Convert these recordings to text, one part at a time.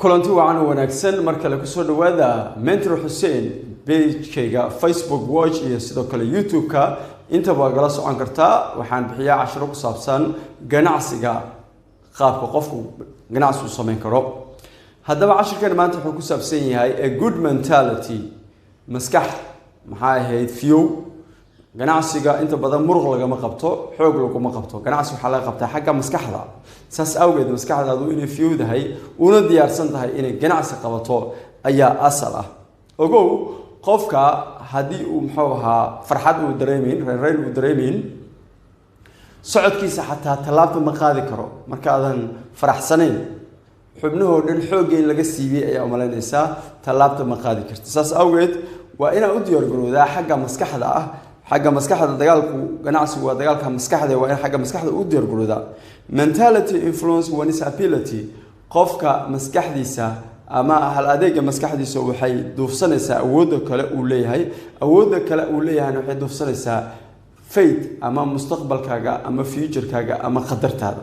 Kulanti wacan oo wanaagsan. Mar kale kusoo dhawaada Mentor Xuseen pagekayga Facebook Watch iyo sidoo kale YouTube-ka. Intaba waa gala socon kartaa. Waxaan bixiyaa cashiro ku saabsan ganacsiga, qaabka qofku ganacsi u samayn karo. Haddaba cashirkan maanta wuxuu ku saabsan yahay a good mentality, maskax maxaa ahayd fiyow. Ganacsiga inta badan muruq lagama qabto, xoog laguma qabto. Ganacsi waxaa laga qabtaa xagga maskaxda. Saas awgeed maskaxdaadu inay fiyowdahay una diyaarsan tahay inay ganacsi qabato ayaa asal ah. Ogow, qofka haddii uu muxuu ahaa farxad uu dareemeyn, reynreyn uu dareemeyn, socodkiisa xataa tallaabta ma qaadi karo. Markaadan faraxsanayn, xubnahoo dhan xoogga in laga siibiyey ayaa umalaynaysaa, tallaabta ma qaadi karta. Saas awgeed waa inaa u diyaargarowdaa xagga maskaxda ah, xagga maskaxda. Dagaalku ganacsigu waa dagaalka maskaxda, waa in xagga maskaxda u diyaargarowdaa. Mentality influence one's ability. Qofka maskaxdiisa ama hal adeega maskaxdiisa waxay duufsanaysaa awoodda kale uu leeyahay. Awoodda kale uu leeyahayna waxay duufsanaysaa fate ama mustaqbalkaaga ama futurekaaga ama khatartaada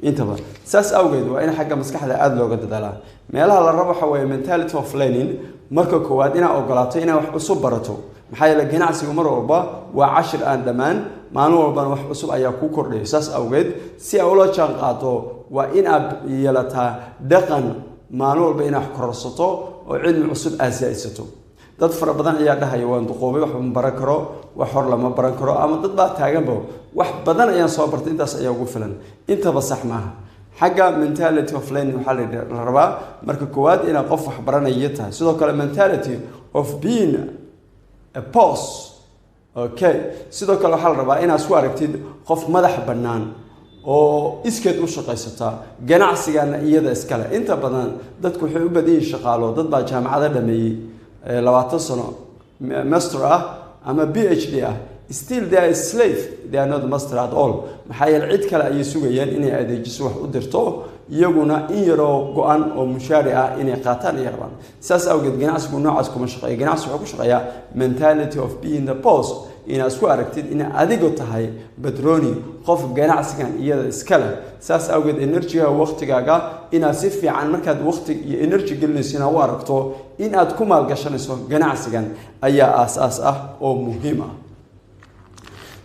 intaba. Saas awgeed waa in xagga maskaxda aada looga dadaalaa. Meelaha la rabo waxa weeye mentality of learning. Marka koowaad inaad ogolaato inaad wax cusub barato, maxaa yeele ganacsigu mar walba waa cashir aan dhammaan, maalin walbana wax cusub ayaa kuu kordhaya. Saas awgeed si aad ula jaan qaado waa in aad yeelataa dhaqan maalin walba inaad wax kororsato oo cilmi cusub aad saa-isato. Dad fara badan ayaa dhahaya: "Waan duqoobay, wax ma baran karo, wax hor lama baran karo." Ama dad baa taaganba: "Wax badan ayaan soo bartay, intaas ayaa ugu filan." Intaba sax maaha. Xagga mentality of learning waxaa la rabaa marka koowaad inaad qof wax baranaya tahay. Sidoo kale mentality of being a boss, okay. Sidoo kale waxaa la rabaa inaad isku aragtid qof madax bannaan oo iskeed u shaqaysata, ganacsigana iyada iskale. Inta badan dadku waxay u badan yihiin shaqaalo. Dad baa jaamacado dhameeyey, 20 sano, master ah ama PhD ah, still they are slave, they are not master at all. Maxaa yeele cid kale ayay sugayaan inay adeejiso, wax u dirto, iyaguna in yaroo go-an oo mushaari ah inay qaataan ay rabaan. Saas awgeed ganacsigu noocaas kuma shaqeeya. Ganacsi wuxuu ku shaqeeyaa mentality of being the boss, inaad isku aragtid inaad adigu tahay badroni, qof ganacsigan iyada iska leh. Saas awgeed energyga, waqtigaaga inaad si fiican, markaad waqti iyo energy gelinayso, inaad u aragto in aad ku maalgashanayso ganacsigan ayaa aas-aas ah oo muhiim ah.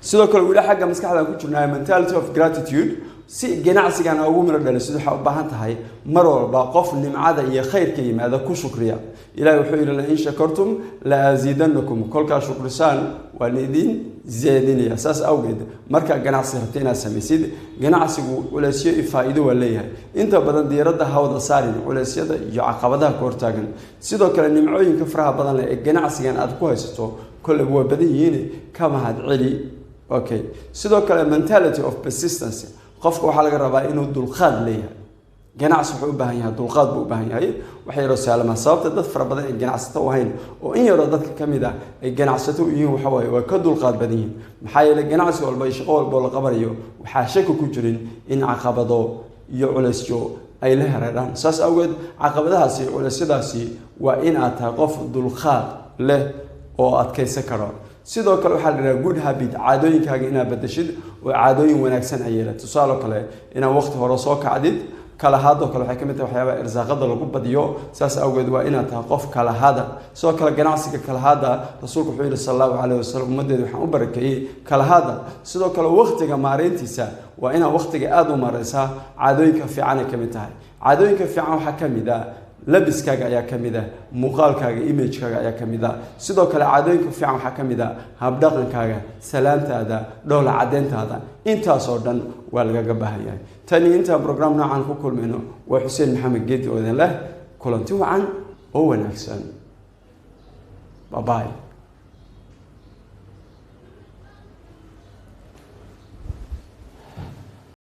Sidoo kale weli xagga maskaxda ku jirnaa, mentality of gratitude. Si ganacsigan ugu miro dhalisid, waxaa u baahan tahay mar walba qof nimcada iyo khayrka yimaada ku shukriya. Ilahi wuxuu yidhi: "لئن شكرتم لأزيدنكم." Kolkaa shukrisaan waan idin ziyaadinaya. Saas awgeed markaa ganacsi rabta inaad samaysid, ganacsigu culeysyo iyo faa'iido waa leeyahay. Inta badan diiradda hawda saarin culeysyada iyo caqabadaha ka hortaagan. Sidoo kale nimcooyinka faraha badan leh ee ganacsigan aad ku haysato kolleyba waa badan yihiin, ka mahad celi, okay. Sidoo kale mentality of persistence. Qofka waxaa laga rabaa inuu dulqaad leeyahay. Ganacsi wuxuu u baahan yahay dulqaad buu u baahan yahay, wax yaroo saalama. Sababta dad fara badan ay ganacsato u ahayn oo in yaroo dadka ka mid ah ay ganacsato u yihiin waxa waaye waa ka dulqaad badan yihiin. Maxaa yeelay ganacsi walba iyo shaqo walba oo la qabanayo waxaa shaki ku jirin in caqabado iyo culeysyo ay la hereeraan. Saas awgeed caqabadahaasi iyo culeysyadaasi waa in aad tahay qof dulqaad leh oo adkaysan karo. Sidoo kale waxaa la yidhaha good habit, caadooyinkaaga inaad bedeshid oo caadooyin wanaagsan ay yeelato. Tusaale kale inaad waqti hore soo kacdid, kalahaadoo kale waxay ka mid tahay waxyaabaha irsaaqada lagu badiyo. Saas awgeed waa inaad tahay qof kalahaada. Sidoo kale ganacsiga kalahaada, rasuulku wuxuu yihi sala allahu calayhi wasalam: "Ummaddeeda waxaan u barakeeyey kalahaada." Sidoo kale waqtiga maareyntiisa, waa inaad waqtiga aada u maareysaa. Caadooyinka fiican ay ka mid tahay. Caadooyinka fiican waxaa ka mid ah labiskaaga ayaa ka mid ah, muuqaalkaaga, imagekaaga ayaa ka mid ah. Sidoo kale caadooyinka fiican waxaa ka mid ah habdhaqankaaga, salaantaada, dhoola caddeyntaada. Intaasoo dhan waa lagaga baahan yahay. Tani intaan program noocan ku kulmayno, waa Xuseen Maxamed Geedi oo idin leh kulanti wacan oo wanaagsan. Bye bye.